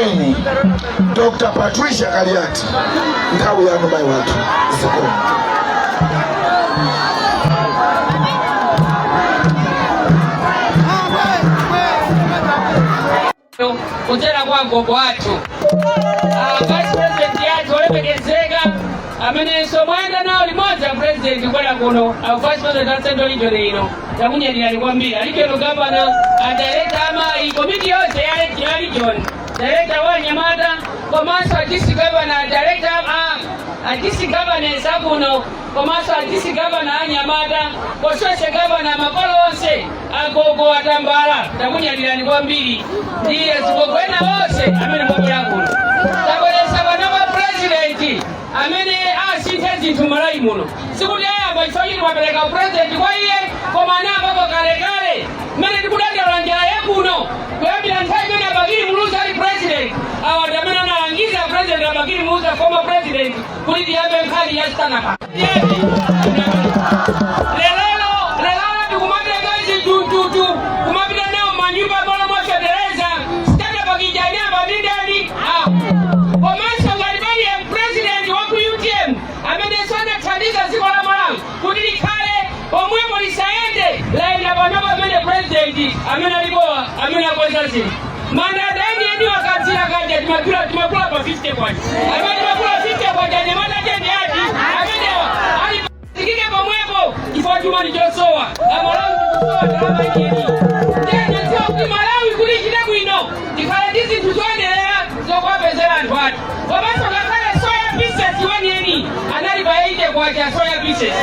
Ndikulandireni, Dr Patricia Kaliati, nthawi yanu mayi wathu, zikomo. Kudzera kwa agogo athu, vice president yathu olemekezeka amenenso mwayenda nawo limodzi a president kubwera kuno, a vice president a Central Region ino, takunyadirani kwambiri. A regional governor, a director amayi, komiti yonse ya region, director wa anyamata komanso a district governor, director a district governors akuno komanso a district governor anyamata, constituency governor, makolo onse, agogo atambala, takunyadirani kwambiri ndi azigogo ena onse amene mwabwera kuno. Tabweretsa pano pa president amene asinthe zinthu Malawi muno. Sikuti ayamba chifukwa chiti mwapereka president kwa iye, koma anayambapo kalekale mmene tikudandaula njala yakuno kuyambira nthawi imene a Bakili Muluzi ali president. Awa ndi amene analangiza president a Bakili Muluzi, former president, kuti tiyambe nkhani ya starter pack. Lelolo lelolo tikumatenga zitututu kumapita nawo manyumba malo mwa fetereza. Starter pack ija inayamba ndi ndani? Awo. Komanso ngati pali president wa ku UTM amene sanathandiza dziko la Malawi kuti likhale pomwepo, lisayende, layenda pano pamene president amene alipowa amene akonza zinthu. Mandada enieni wakadzira kaja timagula pa 50 kwacha, amene timagula 50 kwacha, anyamata chendi ati amenewa ali tikike pomwepo chifukwa chuma ndi chosowa. Amalawi tikusowa ndalama enieni. Tena dziwa kuti Malawi kuti ichite bwino tikhale ndi zinthu zoyenderera zokuwapezera anthu athu. Komanso ngakhale soya pieces wenieni anali pa 80 kwacha soya pieces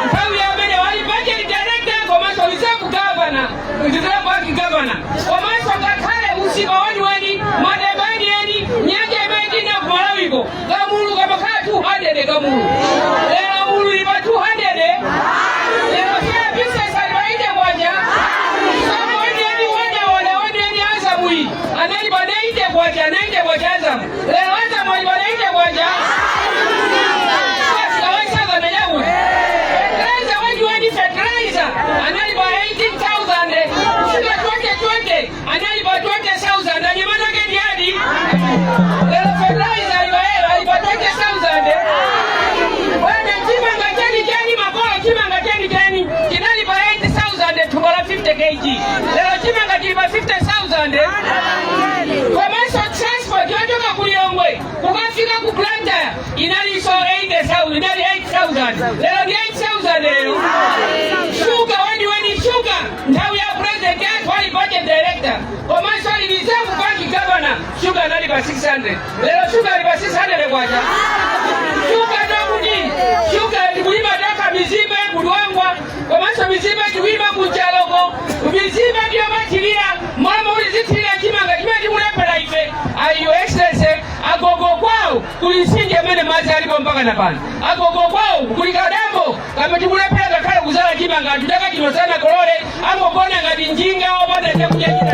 nthawi amene wali budget director komanso reserve governor, Reserve Bank governor. Komanso ngakhale usipa weniweni, matemba enieni, nyanja imene tina ku Malawiko, kamulu kamakhala 200 kamulu, lero mulu ili pa 200. Lero soya pieces ali pa 80 kwacha. Sopo wenieni wonewone wenieni Azamu iyi anali pa 90 kwacha, 90 kwacha Azamu, lero Azamu ali pa 90 kwacha. Sikawaisaka yakuti fertilizer weniweni, fertilizer anali pa 18,000 kufika 2020 anali pa 20,000. Anyamata ke ndiadi lero fertilizer ali pa ali pa 20,000. Bwana, chimanga cheni cheni, makolo, chimanga cheni cheni chinali pa 8,000 thumba la 50 kg, lero chimanga chili pa 50,000. Komanso transport yochoka ku Lilongwe kukafika ku Blantyre inalinso 80,000, inali 8,000, lero ndi 8,000 lero. Shuga weniweni, shuga nthawi ya president yathu ali budget director komanso ali Reserve Bank governor, shuga anali pa 600, lero shuga ali pa 600 kwacha. Shuga tokuti shuga tikulima tokha mizimbe kudwangwa, komanso mizimbe tikulima kunchaloko, mizimbe ndiyomathirira molamo kuti zithirira chimanga chimene tikulephera ife. Your Excellency, agogo kwawo kuli mtsinje amene madzi alipo mpaka na pano. Agogo kwawo kuli kadambo kamene tikulephera ngakhale kuzala chimanga. Anthu chaka chino sanakolole, angogona ngati njinga opanda chakudya china.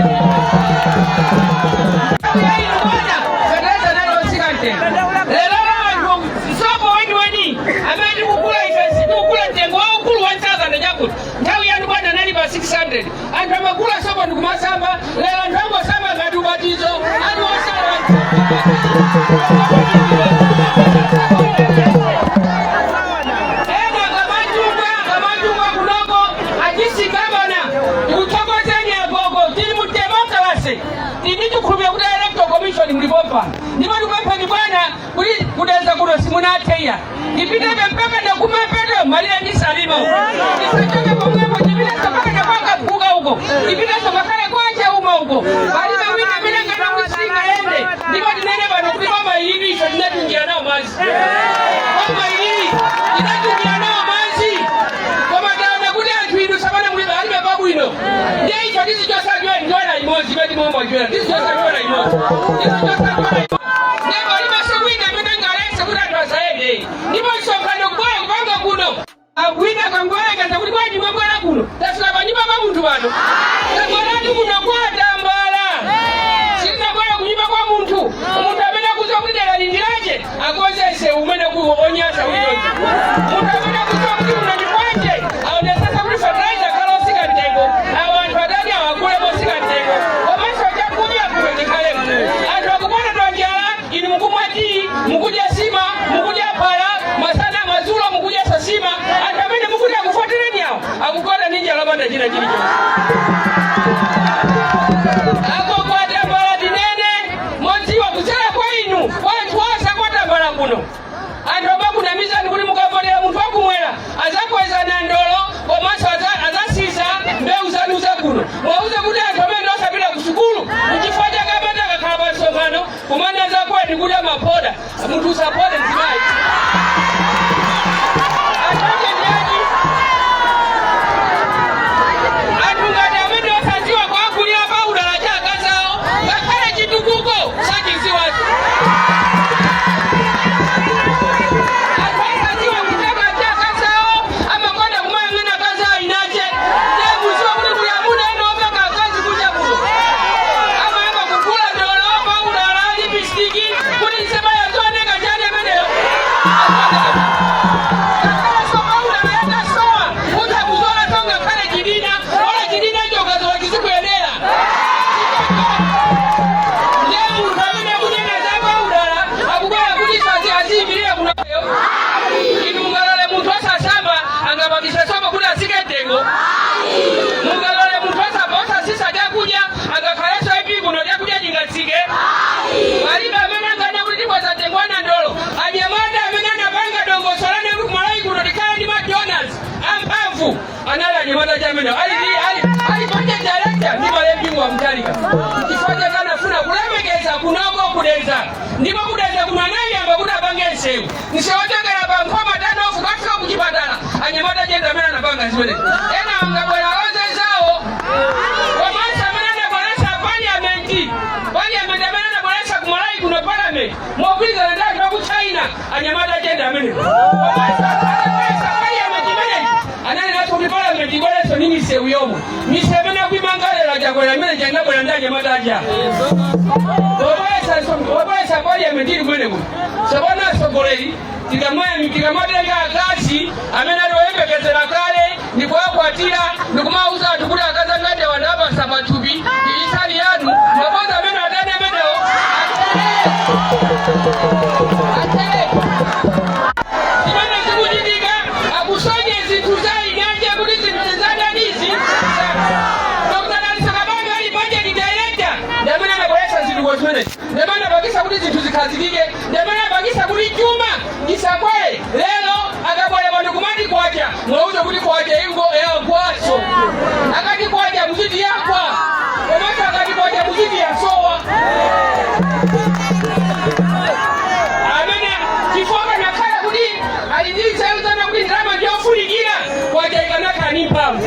Bwana, fertilizer nalotsika mtengo. Lero anthu sopo weniweni amene tikugula ife sitikugula mtengo waukulu 1000 chakuti nthawi yanu bwana anali pa 600. Anthu amagula sopo ndikumasamba, lero anthu angosamba ngati ubatizo anthu osala. Ena kamachunga kamachunga kunoko achisi gavana, tikuthokozeni agogo. Tili mu democracy, tili chikhulupiriro kuti Electoral Commission mulipo pano, ndipo tikupempheni bwana kuti kudedza kuno simunathe iya, tipitebe mpaka nakumapeto malire ndi Salima uko, tisachoke pomwepo, tipitenso mpaka nakwakaguka uko, tipitenso ngakhale kwachauma uko. Palibe wina amene angana kuti singayende. Ndipo tinene pano kuti boma ilili ife tinatungira nawo madzi, boma ilili tinatungira nawo madzi, koma taona kuti anthu inu sapana mulibe alibe pabwino. Ndiye icho tizichosa njola imodzi imene timomba njola, tizichosa njola imodzi, tizichosa njola imodzi. Ndipo palibenso wina amene angaletse kuti anthu asayende. Ndipo msonkhano kubwera kupanga kuno, wina akangoyerekeza kuti bwanji mwabwera kuno, tafika panyumba pa munthu pano. Tabweratu kuno kwa Tambala, sitinabwera kunyumba kwa munthu. Munthu amene akudziwa kuti dera lindilache akonze msewu umene onyasa ulichonse. Munthu amene akudziwa kuti kuno ndi kwanje aonetsetse kuti fertilizer akhala osika mtengo, awo anthu atani awagule mosika mtengo, komanso chakudya kuno chikhalemo. Anthu akupona. lopanda china chilichonse. Ako kwa Tambala tinene modziwa kudzera kwa inu, kwa anthu onse kwa Tambala kuno, anthu amakunamizani kuti mukavotera munthu wakumwera azakweza nandolo komanso azasisa mbewu zanu zakuno. Mwauze kuti anthu amene osapita ku sukulu, kuchifukwa chake amati akakhala pa msonkhano kumene zakwedi kuti amaphoda munthu, usaphode mzimayi. Anthu ake ndiani? Anthu ngati amene osadziwa kuagulira paudala cha akazawo, ngakhale chitukuko sachidziwacho. Anthu osadziwa kuchaka cha akazawo, amakonda kumayang'ana akazawo inache. Ndiye muziwa kuti kuli amuna ena opeka akazi kucha kuno, amayamba kugula ndolo, paudala, lipstick kuti nsebaya zioneka chani ameneyo. Ngakhale so paudala yatasowa, utha kuzola so ngakhale chidina, ola chidina icho ukazola chizikuyendera. Ndiye munthu amene akunena za paudala akubwera kuti sazi aziyimirira kunayo. Inu mungalole munthu osasamba angapangise sopo kuti asike mtengo? Mungalole munthu osasisa chakudya angakhalenso ipi kuno chakudya chingatsike? Palibe amene angane kuti tikweza mtengo wa nandolo. Anyamata amene anapanga dongosolo lane kuti kumalawi kuno tikhale ndi McDonald's amphamvu anali anyamata chamene ali budget director ndi malembingu wa Mtalika, chifukwa chake anafuna kulemekeza kunoko kudedza. Ndipo kudedza kuno anayamba kuti apange msewu, msewu ochokera pa Nkhoma turn-off kafika kuchipatala. Anyamata chenda amene anapanga zimenezi, ena angabwera onse zawo. Komanso amene anabweretsa parliament, parliament amene anabweretsa kumalawi kuno parliament mogwirizana ndi anthu aku China, anyamata chenda amene. Komanso anabweretsa parliament imeneyi, ananenanso kuti parliament ibwerenso ndi misewu yomwe, misewu imene akuimanga lero Chakwera imene chanabwera ndi anyamata aja pobweretsa parliament ili kumene kuno. Tsopano atsogoleri, tikamatenga akazi amene ali oyembekezera kale ndikuwakwatira ndikumawuza anthu kuti akazi angati wandapasa pathupi isali yanu, mabodza amene atani amenewo atere. Zimene zikuchitika akusonye zinthu za inyanja kuti zinthu zizadanizi. Dr. Dalitso Kabambe ali budget director ndi amene anabweretsa zinthu zimenezi, ndi amene anapangisa kuti zinthu zikhazikike, ndi amene anapangisa kuti chuma chisakwere. Lero akabwera pano kumati kwacha, mwauze kuti kwacha ingo yagwaso. Akati kwacha muziti yagwa, komanso akati kwacha muziti yasowa amene, chifukwa kanakhala kuti ali ndi nzeru zana kuti ndalama ndiyofunikira, kwacha ikanakhala ni mphamvu,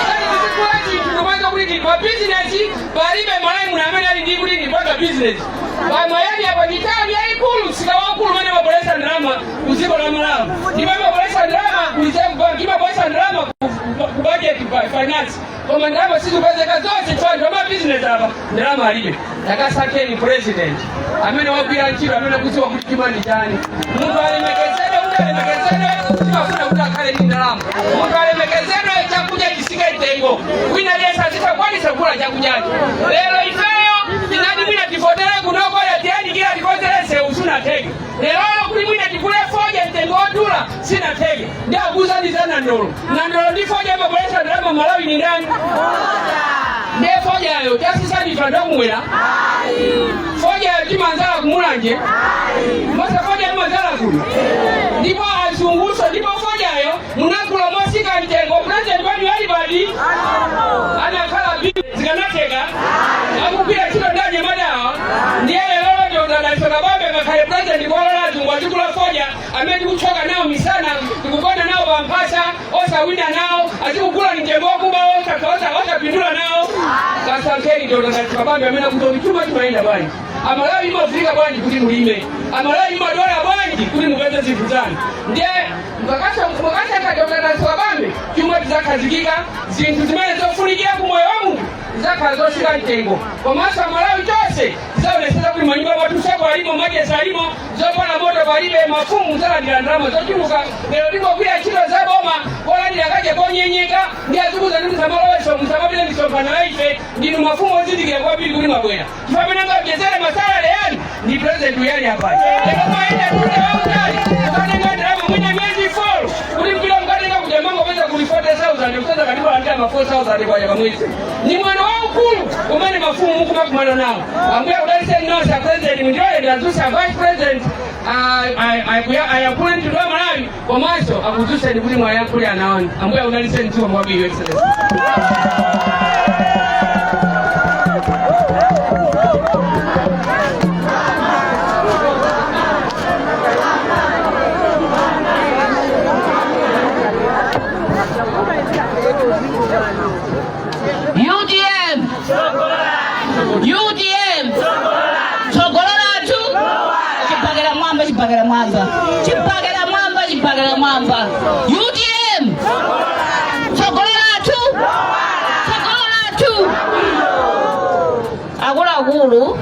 ikati tizikula zinthu ndikumaza kuti ndi pa bizinesi. Palibe Malawi muno amene ali ndi kuti ndipanga bizinesi pamayani apa. Ndi tauni yayikulu, msika waukulu umene amabweretsa ndalama ku dziko la Malawi, ndipo imabweretsa ndalama ku Reserve Bank, imabweretsa ndalama ku budget finance, koma ndalama sizikupezeka zonse chifukwa anthu amabizinesi apa ndalama alibe. Takasankheni president amene wagwira ntchito, amene akudziwa kuti chuma ndi chani. Munthu alemekezedwe, kuti alemekezedwe timafuna kuti akhale ndi ndalama. Munthu alemekezedwe, chakudya chisike mtengo, wina aliyense azisakwanisa kugula chakudyacho. Lero ifeyo tinati mwina tivotere kunoko, tiyandikira tikonzere nsewu, sinatheke. Lerolo kuti mwina tigule fodya mtengo wodula, sinatheke. Ndi akuuzani za nandolo. Nandolo ndi fodya imabweretsa ndalama Malawi ni ndani? Ndiye fodyayo chasisanifa ndokumwera fodyayo timanzala kumulanje mose, fodya timanzala kuno ndipo azunguso. Ndipo fodyayo munagula mosika mtengo. President wanu ali pati? Anakhala zikanatheka akugwira ntchito ndi anyamatawa. Ndiye lero Dr. Dalitso Kabambe ngakhale president kuwalola azungu azigula fodya amene tikuchoka nawo misana, tikugona nawo pamphasa, osawina nawo, azikugula mtengo wakuba, osapindula nawo. Kasankheni Dr. Dalitso Kabambe amene akuti kuti chuma chimayenda bwanji, Amalawi imafika bwanji kuti mulime, Amalawi imadwala bwanji kuti mupeze zinthu zanu. Ndiye mukakasankha Dr. Dalitso Kabambe, chuma chizakhazikika, zinthu zimene zofunikira ku moyo wa munthu zizakhala zosika mtengo, komanso Amalawi tonse tizaonesesa kuti manyumba mwathu sopo alimo, magesi alimo, zopola moto palibe. Mafumu muzalandira ndalama zochuluka. Lero tingogwira ntchito za boma kolandira kache konyenyeka ndi azikuza ndi musamaloweso, musamapite misonkhano ya ife. Ndinu mafumu ozindikira kwambiri kuti mwabwera, chifukwa amene angawonjezere ma salary yanu ndi president uyali apayi. Lero mayenda tute wautali ukatenga ndalama mwina miyezi 4 kuti mpira mukatenga kuja mangopeza kuli 40,000. Kusonyeza katimalandira ma 4000 kwacha pamwezi. Ni mwano waukulu umene mafumu mukumakumana nawo. Ambuye akudalitseni nonse. A President, mundilole ndiadzutse a Vice President ayankhule mtundu wa Malawi, komanso akudzutseni kuti mwayankhule ana anu. Ambuye akudalitseni. Zikomo kwambiri, Your Excellency. UTM, UTM, tsogolo lathu. Chibakera mwamba, chibakera mwamba, chibakera mwamba, chibakera mwamba. UTM, tsogolo lathu, tsogolo lathu. Akuluakulu,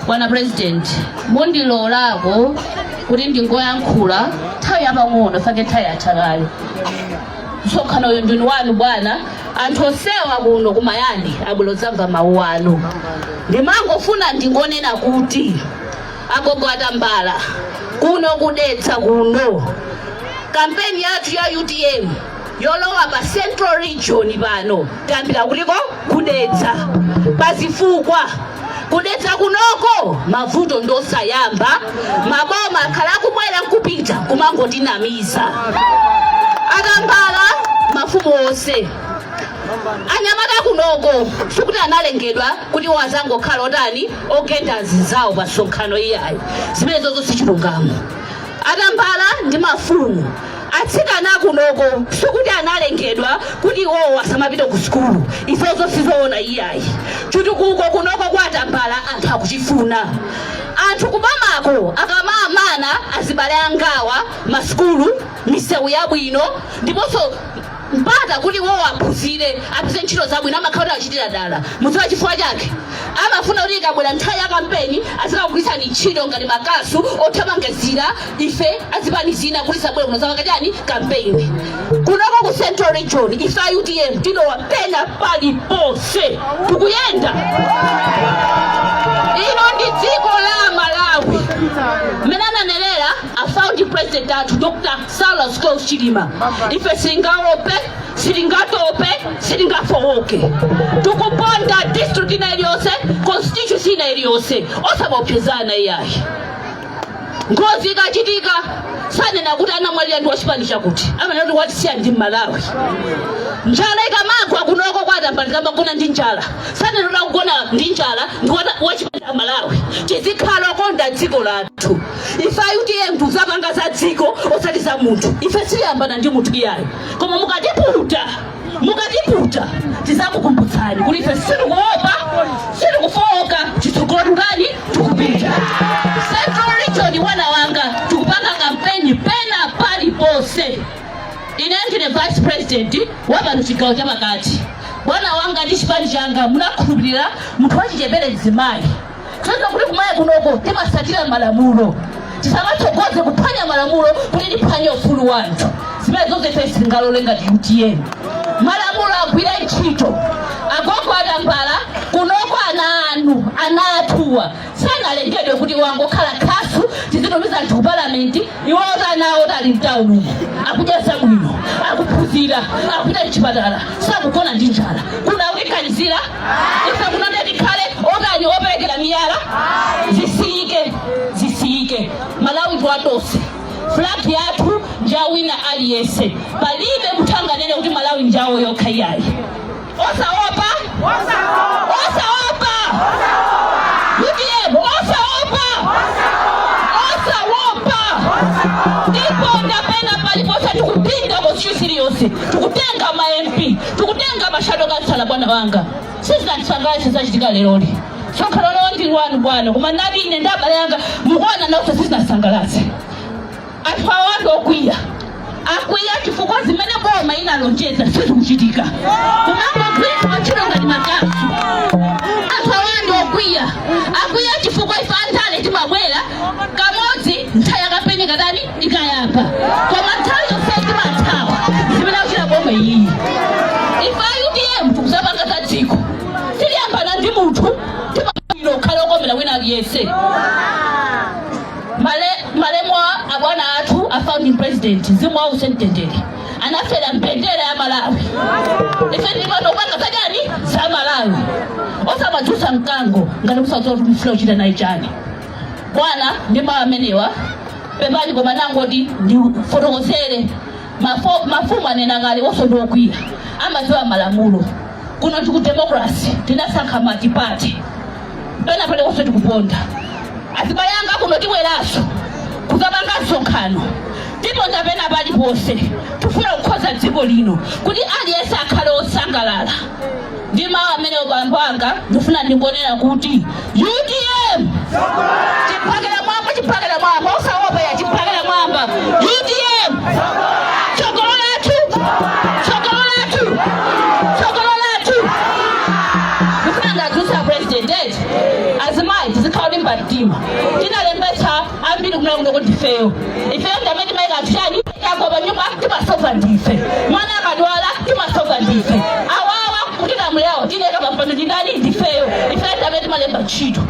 bwana President, mundilolako kuti ndingoyankhula nthawi yapang'ono, fake nthawi yatha kale. Msonkhano uyu ndinu wanu, bwana. Anthu onsewa kuno kumayani abwera kudzamva mawu anu. Ndimangofuna ndingonena kuti agogo atambala kuno kudetsa kuno, kampeni yathu ya UTM yolowa pa Central Region pano tayambira kuliko kudetsa pazifukwa. Kudetsa kunoko mavuto ndosayamba, maboma akhala akubwera nkupita kumangotinamiza. Atambala, mafumu onse, anyamata kunoko sikuti analengedwa kuti iwo azangokhala otani, ogenda azinzawo pa msonkhano, iyayi, zimenezozo sichilungamo. Atambala ndi mafumu, atsikana kunoko sikuti analengedwa kuti iwowo asamapite ku sukulu, izozo sizoona iyayi. Chitukuko kunoko kwa Atambala anthu akuchifuna. Anthu kubomako akamaamana azibale angawa masukulu, misewu yabwino, ndiponso mpata kuti iwowo aphunzire, apeze ntchito zabwino, amakhala kuti achitira dala. Mudziwa chifukwa chake? Amafuna kuti ikabwera nthawi ya kampeni azikagwiritsani ntchito ngati makasu othamangizira ife azipani zina kuti sabwere kuno zapanga chani, kampeni. Kunoko ku Central Region ife a UTM tilowa pena paliponse, tikuyenda. Ino ndi dziko la Malawi. Mmene ananenera a founding president athu, Dr Saulos Klaus Chilima, ife sitingaope, sitingatope, sitingafowoke. Tikuponda district ina iliyonse, constituency ina iliyonse, osamaopsezana iyayi. Ngozi ikachitika sanena kuti anamwalira ndi wachipani chakuti, amanena kuti watisiya ndi Mmalawi. Njala ikamagwa kunoko kwa Atambala, tikamagona ndi njala, sanena kuti akugona ndi njala ndi wachipani cha Malawi. Tizikhala okonda dziko lathu. Ife a UTM tuzapanga za dziko osati za munthu. Ife sitiyambana ndi munthu iyayi, koma mukatiputa, mukatiputa tizakukumbutsani kuti ife sitikuopa, sitikufowoka. Chitsogolo tutani, tikupita. Central Region, wana wanga, tikupanga kampeni pena paliponse. Ine ndine Vice President wapano chigawo chapakati. Bwana wanga ndi chipani changa munakhulupirira munthu wachichepere, mzimayi. Kusonyeza kuti kumayi kunoko timasatira malamulo. Tisamatsogoze kuphwanya malamulo kuti tiphwanye ufulu wanthu. Zimene zonse ife sitingalole ngati UTM. Malamulo agwire ntchito. Agogo atambala kunoko, ana anu, ana athuwa sanalengedwe kuti wangokhala khasu tizitumiza anthu ku palamenti. Iwo ana awo ali mtawuni umo, akudya zabwino, akuphunzira, akupita mchipatala, sakugona ndi njala. Kuno akutiganizira ife kuno tikhale otani, operekera miyala? Zisiyike, zisiyike. Malawi twatonse, flag yathu njawina aliyense. Palibe munthu anganene kuti Malawi njawo yokha iyayi. Osaopa, osaopa. UTM, osaopa, osaopa. Tiponda pena paliponse, tikupinda constituency iliyonse, tikutenga ma MP, tikutenga ma shadow councillor. Bwana wanga, sizinandisangalatse zachitika leroli. Msonkhano lero ndi wanu, bwana, koma ndati ine ndi abale anga mukuona nawonso sizinasangalatse. Anthu awa ndi okwiya, akwiya chifukwa zimene boma inalonjeza sizikuchitika, kumangogwiritsa ntchito ngati makasu. Anthu awa ndi okwiya, akwiya chifukwa ife andale timabwera kamodzi nthawi ya kampeni katani ikayamba, koma nthawi yonse timathawa. Zimene akuchita boma iyi, ife a UTM tikuzapanga za dziko, tiliyambana ndi munthu, timabwino kukhala okomera wina aliyense. Malemu abwana athu a founding president, mzimu wawo mtendere. Anafera mbendera ya Malawi. Ife tili pano kupanga zachani? Za Malawi. Osamadzutsa mkango ngati musadziwa kuti mufuna kuchita naye chani. Bwana, ndi mawu amenewa, pepani, koma nangoti ndifotokozere. Mafumu anena kale, wonso ndi okwiya, amadziwa malamulo. Kuno tiku democracy, tinasankha multiparty. Pena paliponse tikuponda. Azibale anga, kuno tibweranso kuzapanga msonkhano. Tiponda pena paliponse. Tifuna kukhoza dziko lino kuti aliyense akhale osangalala. Ndi mawu amene, bambo anga, ndifuna ndingonena kuti UTM chiphakira mwamba, chiphakira mwamba, osaopa ya, chiphakira mwamba. UTM, tsogolo lathu, tsogolo lathu, tsogolo lathu. Ndifuna ndadzutsa president eti azimayi tizikhala olimba mtima. Tinalembetsa ambiri kumene kuno kuti ifeyo, ifeyo ndamene timayika anthu chani yagwa pa nyumba, timasova ndife. Mwana akadwala, timasova ndife. Awawa kutilamulirawo tineka pampando ndindani? Ndifeyo. Ifeyo ndamene timalemba ntchito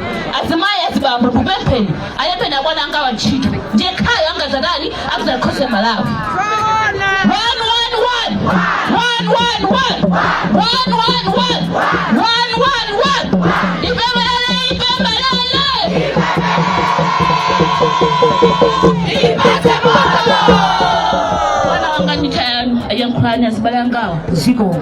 azimayi. Azibambo, ndikupempheni, alembeni akwana angawa ntchito. Ndiye khayo angazatani? Akuzakhoze Malawi. One, one, one, one, one, one, one, one, one, one, one, one. Ipembelele, ipembelele, ipate moto. Mwana wanga, nditayanu ayankhulani azibale angawa ziko.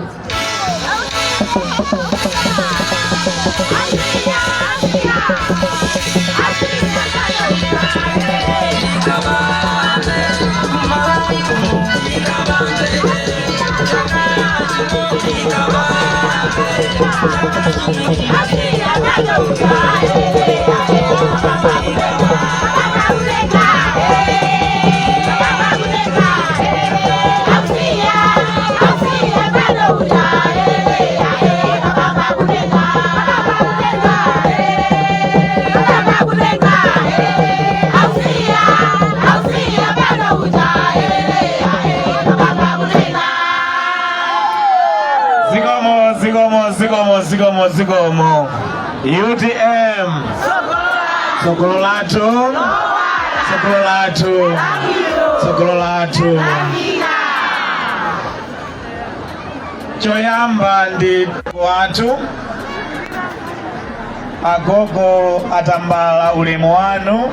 Zikomo, zikomo, zikomo, zikomo, zikomo. UTM, tsogolo lathu, tsogolo lathu, tsogolo lathu. Choyamba ndi wathu agogo atambala, ulemu wanu.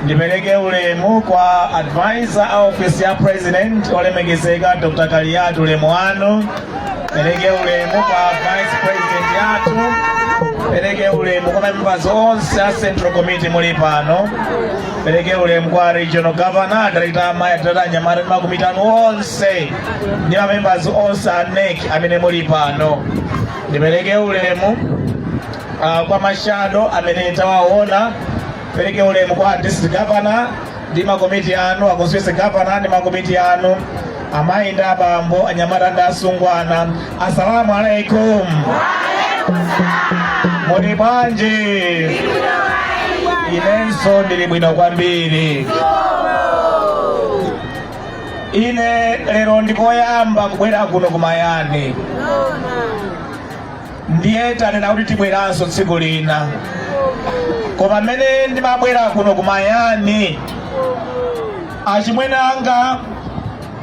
Ndipereke ulemu kwa advisor a office ya president, olemekezeka Dr. Kaliati, ulemu wanu. Pereke ulemu kwa vice president yathu. Pereke ulemu kwa members onse a central committee muli pano. Pereke ulemu kwa regional governor, director amayi, director anyamata ndi makomiti anu onse ndi ma members onse a NEC amene muli pano. Ndipereke ulemu kwa ma shadow amene tawaona. Pereke ulemu kwa district governor ndi makomiti anu, a constituency governor ndi makomiti anu. Amayi ndi abambo, anyamata ndi asungwana, asalamu alaikum. Muli bwanji? Inenso ndili bwino kwambiri. Ine lero ndikoyamba kubwera kuno kumayani, ndiye tanena kuti tibweranso tsiku lina. Koma mmene ndimabwera kuno kumayani, achimwene anga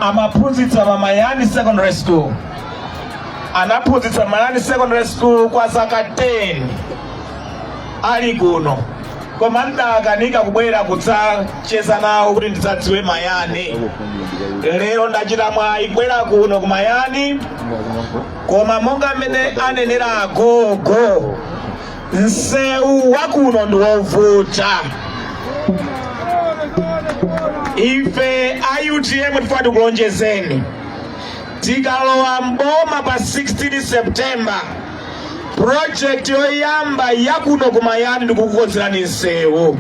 amaphunzitsa pa Mayani Secondary School. Anaphunzitsa Mayani Secondary School kwa zaka 10 ali kuno, koma ndakanika kubwera kudzacheza nawo kuti ndidzadziwe Mayani. Lero ndachita mwayi kubwera kuno kumayani. Koma monga mmene anenera agogo, msewu wakuno ndi wovuta. Ife a UTM tifuna tikulonjezeni, tikalowa mboma pa 16 September, project yoyamba yakuno kumayani ndikukukonzerani msewu.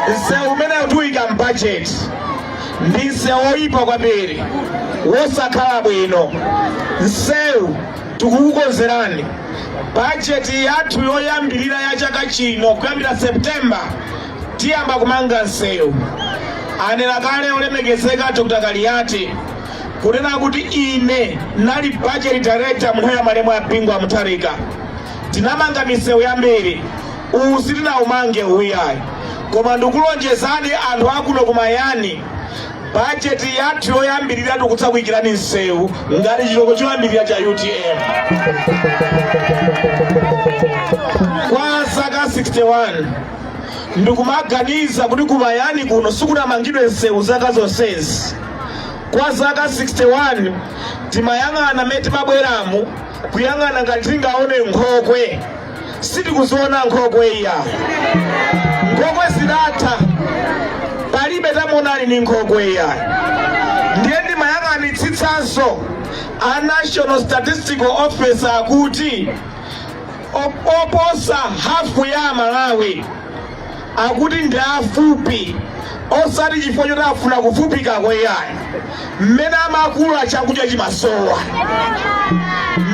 Msewu umene utiuyika m'budget ndi msewu woyipa kwambiri, wosakhala bwino. Msewu tikukukonzerani. Bajeti yathu yoyambirira ya chaka chino, kuyambira September, tiyamba kumanga msewu. Anena kale olemekezeka Dr. Kaliati kunena kuti ine nali budget director munthawi ya malemu a Bingu wa Mutharika. Tinamanga misewu yambiri. Uwu sitinaumange uyayi, koma ndikulonjezani anthu akuno kumayani. Bajeti yathu yoyambirira tikudzakuyikirani msewu ngati chitukuko choyambirira cha UTM. Kwa zaka 61 ndikumaganiza kuti ku Mayani kuno sikunamangidwe msewu zaka zonsezi. Kwa zaka 61 timayang'ana mmene timabweramu, kuyang'ana ngati tingaone nkhokwe. Sitikuziona nkhokwe iya, nkhokwe zidatha, palibe tamuonani ni nkhokwe iya. Ndiye ndimayang'anitsitsanso a National Statistical Office akuti oposa hafu ya Amalawi akuti ndi afupi, osati chifukwa choti afuna kufupikako iyayi, mmene amakula chakudya chimasowa.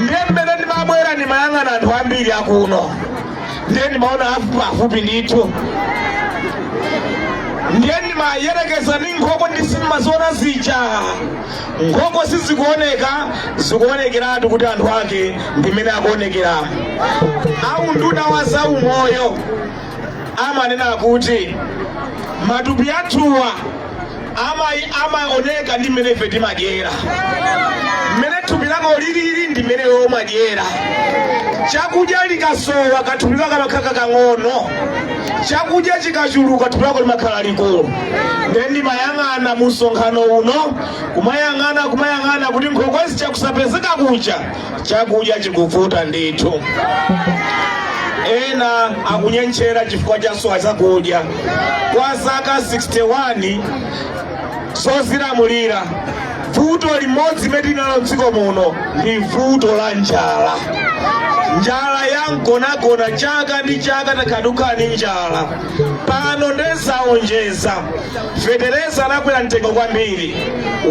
Ndiye mmene ndimabwera ndimayang'ana anthu ambiri akuno, ndiye ndimaona afupi ndithu. Ndiye ndimayerekeza ndi nkhokwe, ndisimmaziona zija nkhokwe sizikuoneka, zikuonekeratu kuti anthu ake ndimene akuonekeramu. Aunduna wa zaumoyo amanena kuti matupi athuwa amaoneka ndi mmene ife timadyera. Mmene thupi lako lilili ndi mmene iwe umadyera. Chakudya likasowa, kathupi kako kamakhala kakang'ono. Chakudya chikachuluka, thupi lako limakhala likulu. Ndiye ndimayang'ana mu msonkhano uno, kumayang'ana, kumayang'ana kuti nkhokwe zija kusapezeka kuja, chakudya chikuvuta ndithu. Ena akunyentchera chifukwa cha sowa chakudya. Kwa zaka 61 zozilamulira, vuto limodzi limene tinalo mdziko muno ndi vuto la njala, njala ya mgonagona. Chaka ndi chaka takhala ndi njala. Pano ndezaonjeza, fetereza anakwera mtengo kwambiri,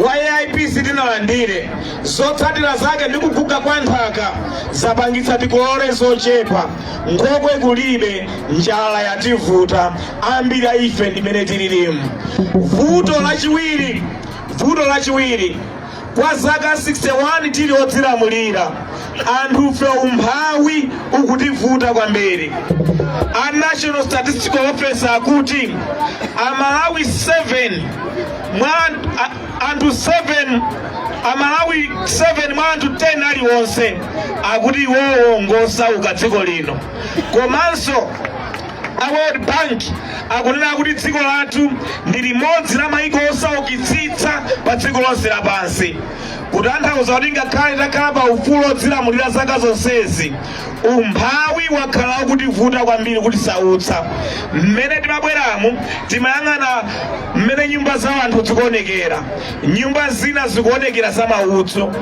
wa AIP sitinalandire. Zotsatira zake ndi kuguga kwa nthaka zapangitsa tikolole zochepa, nkhokwe kulibe, njala yativuta ambiri a ife ndimene tililimu. Vuto lachiwiri, kwa zaka 61 tili odzilamulira, anthufe umphawi ukutivuta kwambiri. A National Statistical Office akuti Amalawi 7 mwa anthu 7, Amalawi 7 mwa anthu 10 aliwonse akuti iwowo ngosauka dziko lino. Komanso a World Bank akunena kuti dziko lathu ndi limodzi la maiko osaukitsitsa pa dziko lonse lapansi, kutanthauza kuti ngakhale takhala pa ufulu odzilamulira zaka zonsezi, umphawi wakhala ukutivuta kwambiri, kutisautsa. Mmene timabweramu timayang'ana mmene nyumba za anthu zikuonekera. Nyumba zina zikuonekera za maudzu,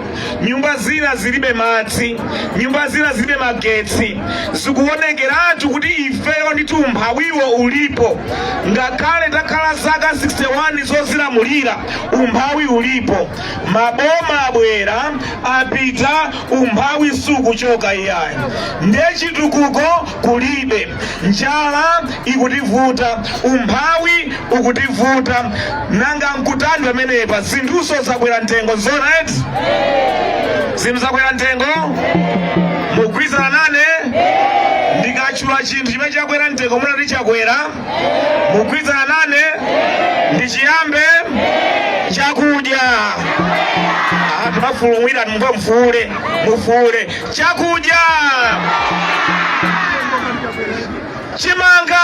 nyumba zina zilibe madzi, nyumba zina zilibe magetsi. Zikuonekeratu kuti ifeyo ndithu umphawiwo ulipo. Ngakhale takhala zaka 61 zozilamulira, umphawi ulipo. Maboma abwera, apita, umphawi sukuchoka iyayi. Ndiye chitukuko kulibe, njala ikutivuta, umphawi ukutivuta. Nanga nkutani pamenepa? Zinthuso zakwera mtengo, zoona eti? Zinthu zakwera mtengo, mugwirizana nane? Ndikatchula chinthu chimene chakwera mtengo, munati chakwera, mugwirizana nane? Ndichiyambe chakudya. Timafulumira, mumva, mfuule, mufuule chakudya, chimanga,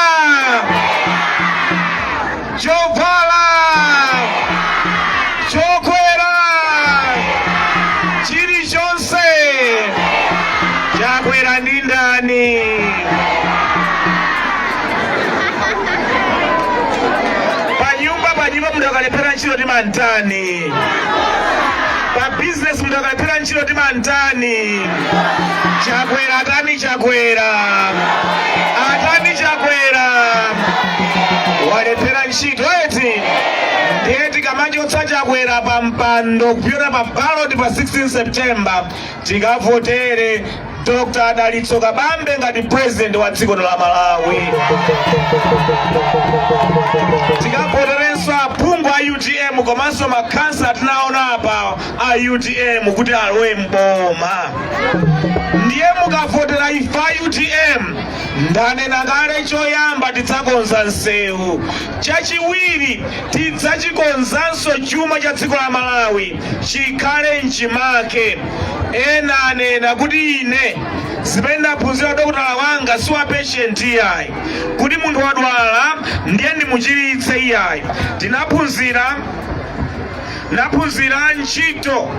chovala, chokwera, chilichonse chakwera ndi ndani? Panyumba munthu akalephera ntchito timantani? Pa business munthu akalephera ntchito timantani? Chakwera atani? Chakwera atani? Chakwera walephera ntchito eti? Ndiye tikamachotsa Chakwera pa mpando kupyolera pa ballot pa 16 September, tikavotere Dr Dalitso Kabambe ngati president wa dziko la Malawi. Tikavoterenso aphungu a UTM komanso makhansala tinaona apa a UTM kuti alowe mboma. Ndiye mukavotera ife a UTM, Ndanena kale, choyamba tidzakonza msewu, chachiwiri tidzachikonzanso chuma cha dziko la Malawi chikhale mchimake. Ena anena kuti ine zimene ndaphunzira, dokotala wanga si wa patient iyayi, kuti munthu wadwala ndiye ndimuchiritse iyayi. Tinaphunzira, naphunzira ntchito,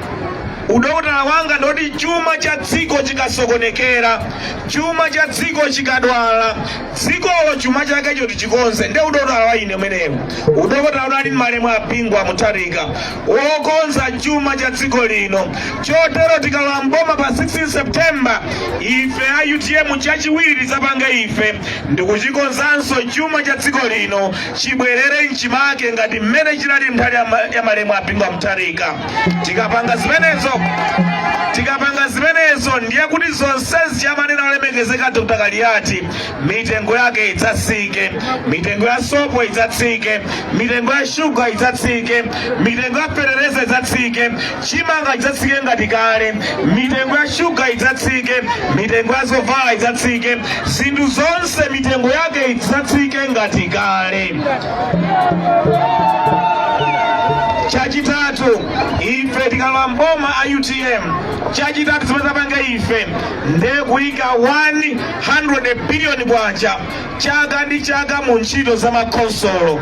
udokotala wanga ndoti chuma cha dziko chikasokonekera, chuma cha dziko chikadwala, dzikolo chuma chakecho tichikonze. Nde udokotala wa ine umenewu, udokotala unali malemu a Bingu Mutharika, wokonza chuma cha dziko lino. Chotero tikalowa mboma pa 16 September, ife a UTM, chachiwiri tidzapanga ife ndikuchikonzanso chuma cha dziko lino chibwerere mchimake ngati mmene chinali nthawi ya malemu a Bingu Mutharika. Tikapanga zimenezo, ndiye kuti zonsezi chamanena olemekezeka Dr Kaliati, mitengo yake idzatsike, mitengo ya sopo idzatsike, mitengo ya shuga idzatsike, mitengo ya fetereza idzatsike, chimanga idzatsike ngati kale, mitengo ya shuga idzatsike, mitengo ya zovala idzatsike, zinthu zonse mitengo yake idzatsike ngati kale. Chachitatu, ife tikalowa mboma a UTM, chachitatu zimene zapanga ife ndiye kuyika 100 billion kwacha chaka ndi chaka mu ntchito za makhonsolo.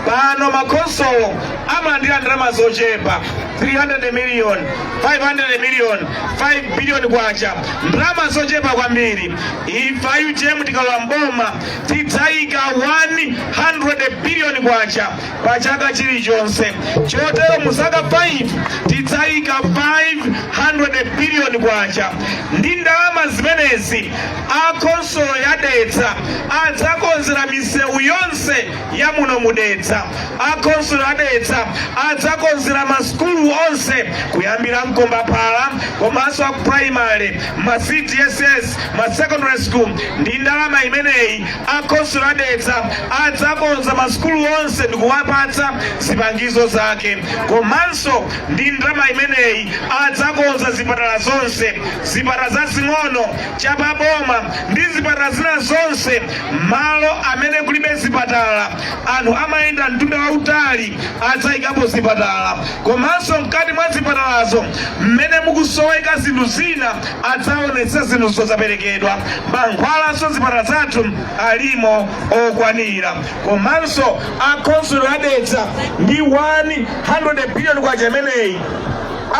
Pano makhonsolo amalandira ndalama zochepa, 300 million, 500 million, 5 billion kwacha, ndalama zochepa kwambiri. Ife a UTM tikalowa mboma tidzayika 100 billion kwacha pa chaka chilichonse. Chotero mu zaka 5 tidzayika 500 billion kwacha. Ndi ndalama zimenezi, akhonsolo ya Dedza adzakonzera misewu yonse ya muno mudedza. Akhonsolo ya Dedza adzakonzera masukulu onse kuyambira Mkombaphala komanso aku primary, ma CDSS, ma secondary school. Ndi ndalama imeneyi, akhonsolo ya Dedza adzakonza masukulu onse ndikuwapatsa zipangizo zake. Komanso ndi ndalama imeneyi adzakonza zipatala zonse, zipatala zazing'ono, chapaboma ndi zipatala zina zonse. Malo amene kulibe zipatala, anthu amayenda mtunda wautali, adzayikapo zipatala. Komanso mkati mwa zipatalazo mmene mukusoweka zinthu zina, adzaonetsa zinthuzo zaperekedwa. Mankhwalanso zipatala zathu alimo okwanira. Komanso akhonsolo ya Dedza ndi 100 billion kwacha imeneyi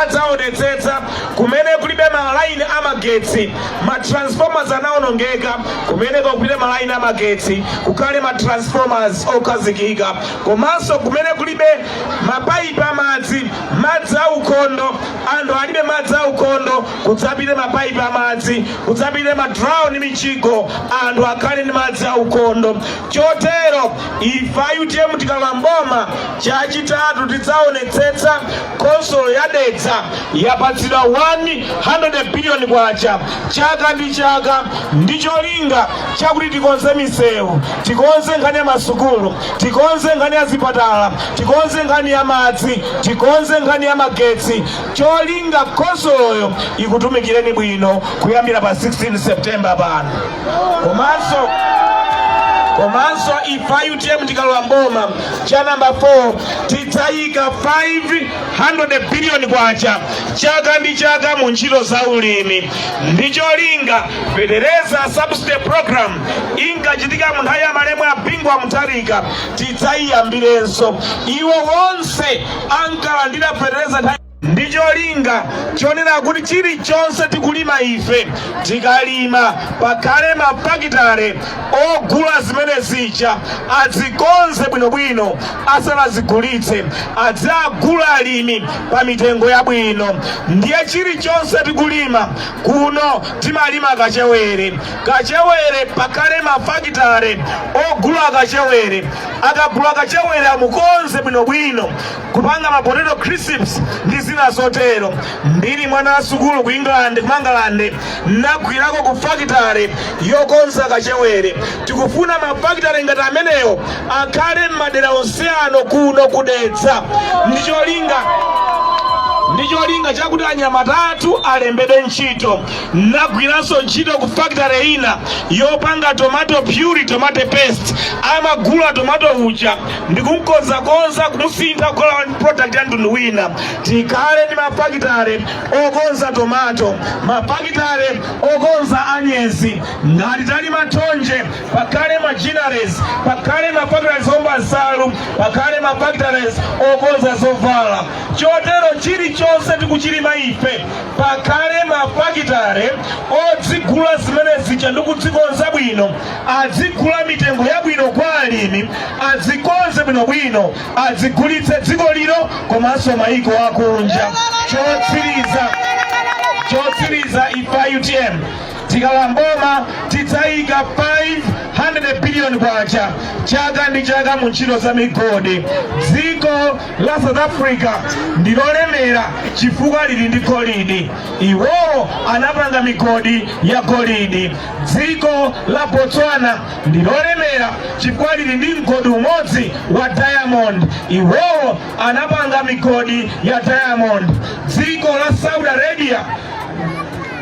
adzaonetsetsa kumene kulibe malaini amagetsi, ma transformers anaonongeka, kumeneko kulibe malaini amagetsi kukhale ma transformers okhazikika. Komanso kumene kulibe mapaipi amadzi, madzi aukhondo, anthu alibe madzi aukhondo, kudzapite mapaipi amadzi, kudzapite ma draw ndi mijigo, anthu akhale ndi madzi aukhondo. Chotero ife a UTM tikalowa mboma, chachitatu tidzaonetsetsa khonsolo ya Dedza yapatsidwa 100 billion kwacha chaka ndi chaka, ndi cholinga chakuti tikonze misewu, tikonze nkhani ya masukulu, tikonze nkhani ya zipatala, tikonze nkhani ya madzi, tikonze nkhani ya magetsi, cholinga khonsoloyo ikutumikireni bwino kuyambira pa 16 September pano. Komanso ife a UTM tikalowa mboma, cha namba 4, tidzayika 500 billion kwacha chaka ndi chaka mu ntchito za ulimi, ndi cholinga fetereza subsidy program inkachitika mu nthawi ya malemu a Bingu wa Mutharika tidzayiyambirenso. Iwo wonse ankalandira fetereza nthawi, ndi cholinga chonena kuti chilichonse tikulima ife, tikalima pakhale mafakitale ogula zimene zija, azikonze bwinobwino asanazigulitse, adzagula alimi pa mitengo yabwino. Ndiye chilichonse tikulima kuno, timalima kachewere, kachewere pakhale mafakitale ogula kachewere. Akagula kachewere amukonze bwinobwino kupanga ma potato crisps ndi zina zotero. Ndili mwana wa sukulu ku England, ku Mangalande, nagwirako ku fakitale yokonza kachewere. Tikufuna mafakitale ngati amenewo akhale m'madera onse ano kuno kudetsa, ndi cholinga Ndi cholinga chakuti anyamata athu alembedwe ntchito. Nagwiranso ntchito ku factory ina yopanga tomato puree, tomato paste. Amagula tomato uja ndi kumkonzakonza, kumusintha kukhala product ya mtundu wina. Tikhale ndi mafakitale okonza tomato, mafakitale okonza anyezi. Ngati talima thonje, pakhale ma ginneries, pakhale ma factories omba nsalu, pakhale ma factories okonza zovala. Chotero chilichonse tikuchilima ife, pakhale mafakitale odzigula zimene zija ndi kudzikonza bwino, adzigula mitengo yabwino kwa alimi, adzikonze bwinobwino, adzigulitse dziko lino komanso maiko akunja. Chotsiriza, ife a UTM tikalowa mboma tidzayika 500 billion kwacha chaka ndi chaka mu ntchito za migodi. Dziko la South Africa ndi lolemera chifukwa lili ndi golidi. Iwowo anapanga migodi ya golidi. Dziko la Botswana ndi lolemera chifukwa lili ndi mgodi umodzi wa diamond. Iwowo anapanga migodi ya diamond. Dziko la Saudi Arabia,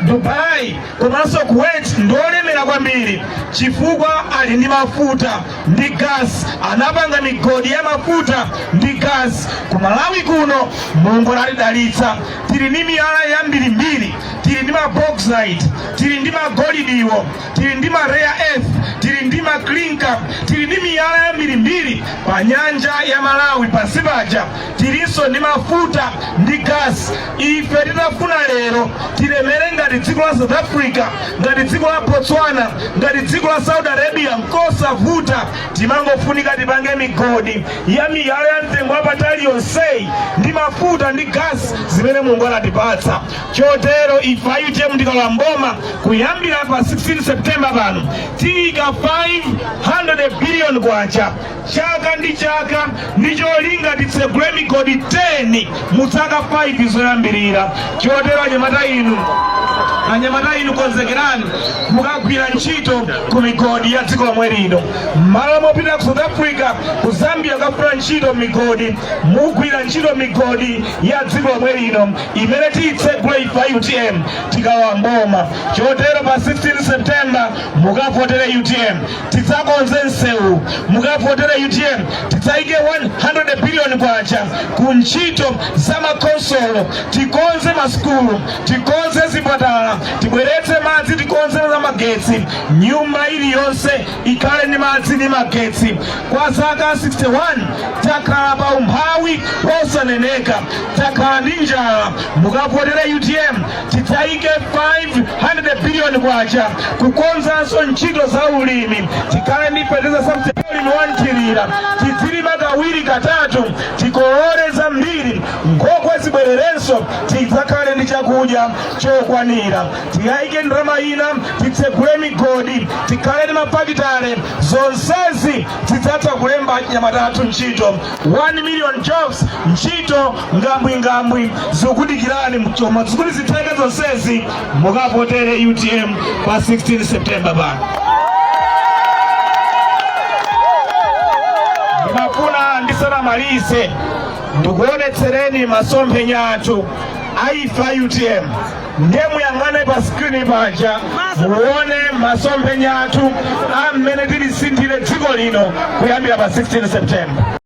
Dubai komanso Kuwait ndiolemera kwambiri chifukwa ali ndi mafuta ndi gas. Anapanga migodi ya mafuta ndi gas. Ku Malawi kuno Mulungu anatidalitsa, tili ndi miyala yambirimbiri, tili ndi ma bauxite, tili ndi magolidiwo, tili ndi ma rare earth, tili ndi ma clinker, tili ndi miyala yambirimbiri pa nyanja ya Malawi pansi paja. Tilinso ndi mafuta ndi gas. Ife titafuna lero tilemere ngati dziko la South Africa, ngati dziko la Botswana, ngati dziko la Saudi Arabia, nkosavuta. Timangofunika tipange migodi ya miyala ya mtengo wapatali yonseyi ndi mafuta ndi gas zimene Mulungu anatipatsa. Chotero ife a UTM tikalowa mboma kuyambira pa 16 September pano, tiyika 500 billion kwacha chaka ndi chaka ndi cholinga titsegule migodi 10 mu zaka 5 zoyambirira. Chotero anyamata inu, konzekerani mukagwira ntchito ku migodi ya dziko lomwe lino. Malo mopita ku South Africa, ku Zambia kukagwira ntchito migodi, mugwira ntchito migodi ya dziko lomwe lino imene tiyitsegule ife a UTM tikalowa mboma. Chotero pa 16 September mukavotere UTM, tidzakonze msewu. Mukavotere UTM, tidzayike 100 billion kwacha ku ntchito za makonsolo, tikonze masukulu, tikonze zipatala, tibweretse madzi, tikonze za magetsi, nyumba iliyonse ikhale ndi madzi ndi magetsi. Kwa zaka 61 takhala pa umphawi wosaneneka, takhala ndi njala. Mukavotere UTM, tidzayike 500 billion kwacha kukonzanso ntchito za ulimi, tikhale ndi fertilizer subsidy, ulimi wanthirira, tizilima kawiri, katatu, tikolole zambiri, nkhokwe zibwererenso, tidzakhale ndi chakudya chokwanira. Tiyayike ndalama ina, titsegule migodi, tikhale ndi mafakitale. Zonsezi tidzatha kulemba anyamata athu ntchito, 1 million jobs, ntchito ngambwingambwi zikudikirani. Mchoma zikuti zitheke zonsezi, mukavotere UTM pa 16 September pano. Ndimafuna ndisanamalize ndikuonetsereni masomphenya athu a ife a UTM. Ndiye muyang'ane pa screen paja, muone masomphenya athu a mmene tilisinthire dziko lino kuyambira pa 16 September.